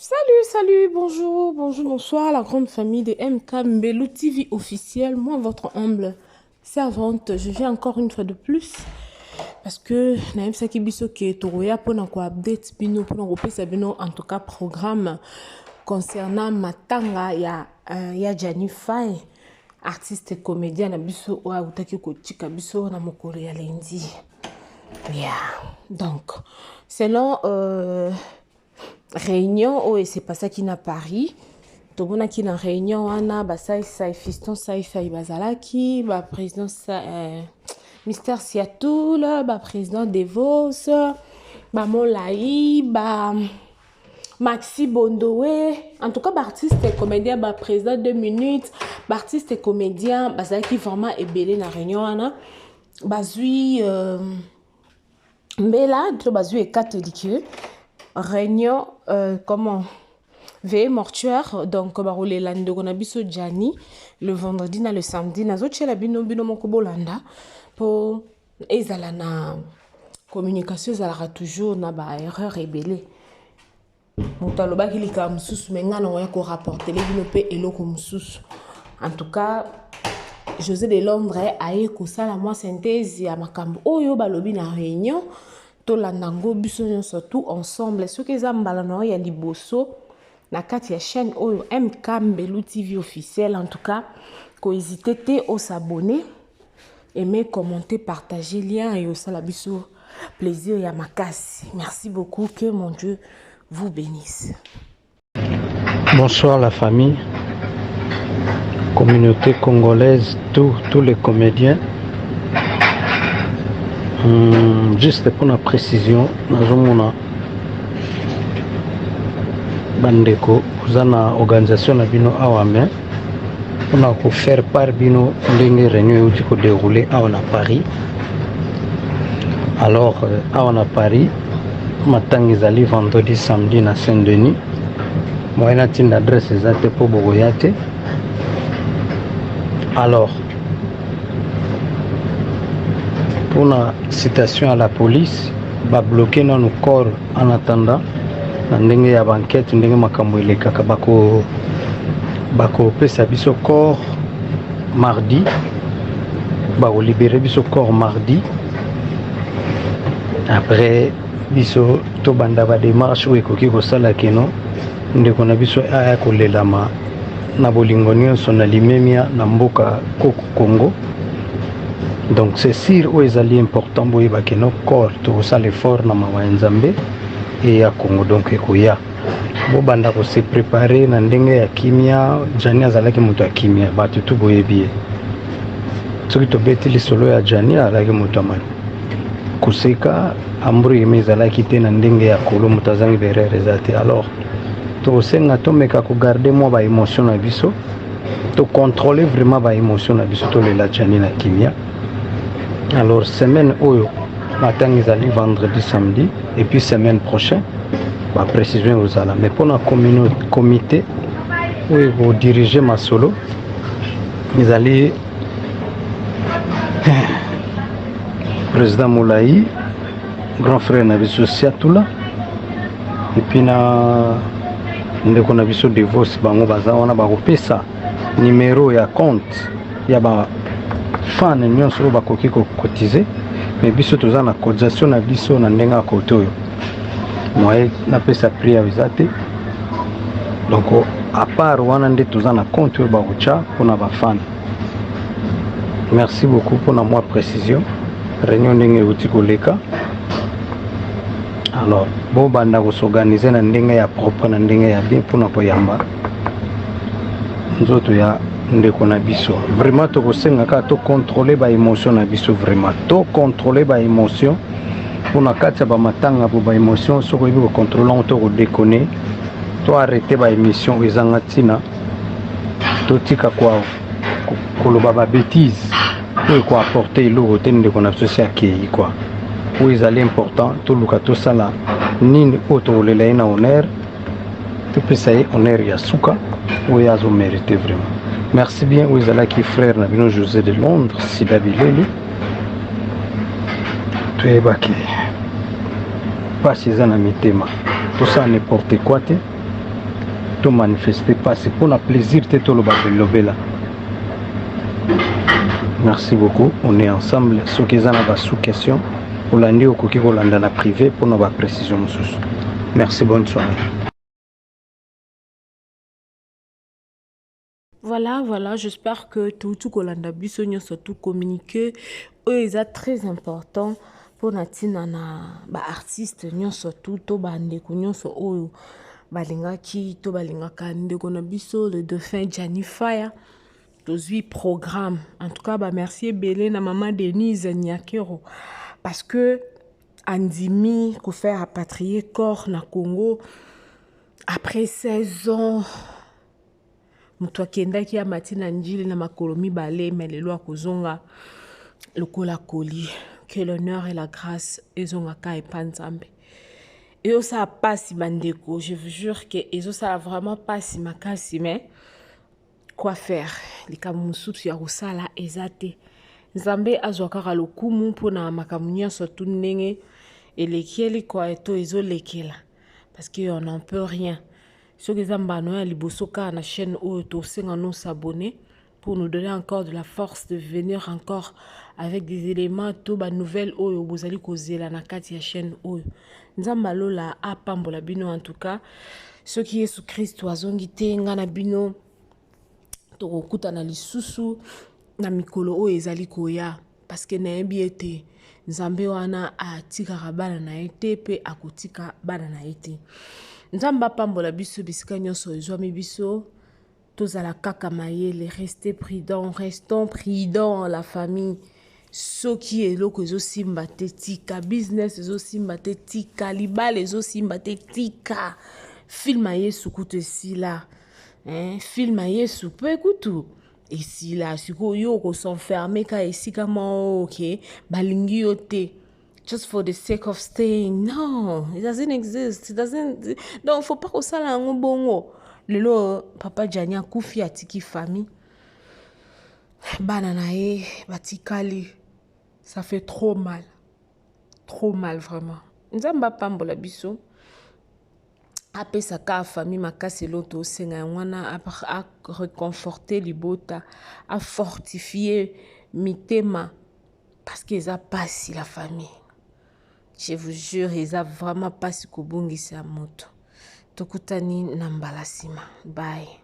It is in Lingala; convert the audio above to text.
Salut, salut, bonjour, bonjour, bonsoir, la grande famille de MK Mbelou TV officiel. Moi, votre humble servante, je viens encore une fois de plus parce que nayebisaki biso ke tokoya mpona koupdate bino mpona kopesa bino en tout cas programme concernant matanga ya, ya Gianni Fay, artiste comédien na biso oyo awutaki kotika biso na mokolo ya lundi. Yeah. Donc selon réunion oyo esepasaki na Paris, tomonaki na réunion wana basaisai fiston saisai bazalaki baprésident Mister Siatoul, baprésident Devos, bamolai, ba Maxi Bondowe, en tout cas baartiste comédien, baprésident 2 minutes, baartiste comédien bazalaki vraiment ebele na réunion wana. Bazwi mbela to bazwi ekateli ke réunion, comment, veillée mortuaire, donc bakolela ndeko na biso Gianni le vendredi na le samedi. Nazotiela bino, bino moko bolanda mpo ezala na communication, ezalaka toujours na baerreur ebele. Moto alobaki likambo mosusu, me ngai nango ya korapporter bino mpe eloko mosusu. En tout cas, José de Londres aye kosala mwa synthèse ya makambo oyo balobi na réunion. Tolanda yango biso nyonso tout ensemble. Soki eza mbala na oyo ya liboso na kati ya chaîne oyo MK Mbelu TV officiel, en tout cas kohésiter te os'abonner, aimer, commenter, partager lien et osala biso plaisir ya makasi. Merci beaucoup, que mon Dieu vous bénisse. Bonsoir la famille, communauté congolaise, tous les comédiens. Juste pour la précision, nazomona bandeko oza na organisation na bino awa, mais mpona kofaire part bino ndenge réunion euti kodérouler awa na Paris. Alors awa na Paris, matanga ezali vendredi, samedi na Saint Denis. Moyen natinda adresse eza te mpo bokoya te. Alors mpona citation ya la police, babloquer nanu corps en attendant na ndenge ya baenquête, ndenge makambo elekaka. Bakopesa biso corps mardi, bakolibérer biso corps mardi. Après, biso tobanda badémarche oyo ekoki kosala keno ndeko na biso aya kolelama na bolingo nyonso, na limemia, na mboka koko Congo. Donc c'est sûr, oyo ezali important boyeba keno corps tokosala effort na mawa ya Nzambe eya Congo. Donc ekoya, bobanda kose préparer na ndenge ya kimia. Jani azalaki moto ya kimia, bato tu boyebi ye. Soki tobeti lisolo ya Jani, azalaki moto ya koseka, embrouille ezalaki te na ndenge ya kolo. Moto azangi berere eza te. Alors tokosenga tomeka kogarder mwa baémotion na biso, tocontrôler vraiment baémotion na biso, tolela Jani na kimia. Alors semaine oyo matanga ezali vendredi, samedi, et puis semaine prochaine baprécision ekozala. Mais mpona comité oyo ekodiriger masolo ezali président Molai, grand frère na biso Siatula, et puis na ndeko na biso Devos. Bango baza wana, bakopesa numero ya compte ya bafan nyonso oyo bakoki kocotiser. Mais biso toza na cotisation na biso na ndenge ya kote oyo, moyen napesa prix ayo eza te. Donc à part wana nde toza na compte oyo bakotya mpona bafan. Merci beaucoup mpona mwa précision, réunion ndenge euti koleka. Alors bobanda kos'organiser na ndenge ya propre, na ndenge ya bien, mpona koyamba nzoto ya ndeko na biso. Vraiment tokosenga kaka tocontrôler baémotion na biso, vraiment tocontrôler baémotion, mpona kati ya bamatanga bo baémotion, soki oyebi kocontrôler yango to kodéconner. To arrêter baémission oyo ezanga ntina, totika kwa koloba babêtises oyo ekoapporter eloko te. Ndeko na biso si akei kwa. Oyo ezali important, toluka tosala nini oyo tokolela ye na honneur, topesa ye honneur ya suka oyo azomériter vraiment. Merci bien. Oyo ezalaki frère na bino José de Londres Sida Bileli. Toyebaki mpasi eza na mitema, tosala n'importe quoi te. To manifester pasi pona plaisir te toloba bilobela. Merci beaucoup, on est ensemble. Soki eza na ba sous question, olandi okoki kolanda na privé pona ba précision mosusu. Merci, bonne soirée. Voilà, voilà, j'espère que tout tout kolanda biso nyonso tout communiquer oyo eza très important mpona ntina na baartiste nyonso tout to bandeko nyonso oyo balingaki to balingaka ndeko na biso le dauphin Gianni Fire. Tozwi programme, en tout cas bamerci ebele na mama Denise Nyakero parce que andimi kofaire rapatrier corps na Congo après 16 ans. Moto akendaki amati na njili na makolo mibale, me lelo akozonga lokola koli. Que l'honneur et la grâce ezongaka epa Nzambe. Ezosala mpasi bandeko, je vous jure que ezosala vraiment mpasi makasi, mais quoi faire, likambo mosusu ya kosala eza te. Nzambe azwa kaka lokumu mpona makambo nyonso tu ndenge elekeli kwa to ezolekela, parce que on n'en peut rien. Soki eza mbano ya liboso kaka na chaîne oyo, tosenga no s'abonner pour nous donner encore de la force de venir encore avec des éléments to banouvelle oyo bozali kozela na kati ya chaîne oyo. Nzambe alola apambola bino. En tout cas, soki Yesu Kristo azongi te, nga na bino tokokutana lisusu na mikolo oyo ezali koya, parce que nayebi ete Nzambe wana atikaka bana na ye te mpe akotika bana na ye te. Nzambe apambola biso bisika nyonso ezwami biso. Tozala kaka mayele, restez prudent, restons prudent, la famille. Soki eloko ezosimba te, tika. Business ezosimba te, tika. Libala ezosimba te, tika. Film ya Yesu kutu esila, hein? Film ya Yesu mpe kutu esila. Sikoyo yo okos'enfermer ka esika moko oke balingi yo te just for the sake of staying? No, it doesn't exist, it doesn't. Donc faut pas kosala yango bongo. Lelo papa Gianni akufi, atiki famille, bana na ye batikali. Ça fait trop mal, trop mal vraiment. Nzambe apambola biso, apesaka famille makasi. Eloko tosenga yango wana, areconforte libota, afortifie mitema, parce que eza pasi, la famille, je vous jure, eza vraiment pasi kobungisa moto. Tokutani na mbala nsima, bye.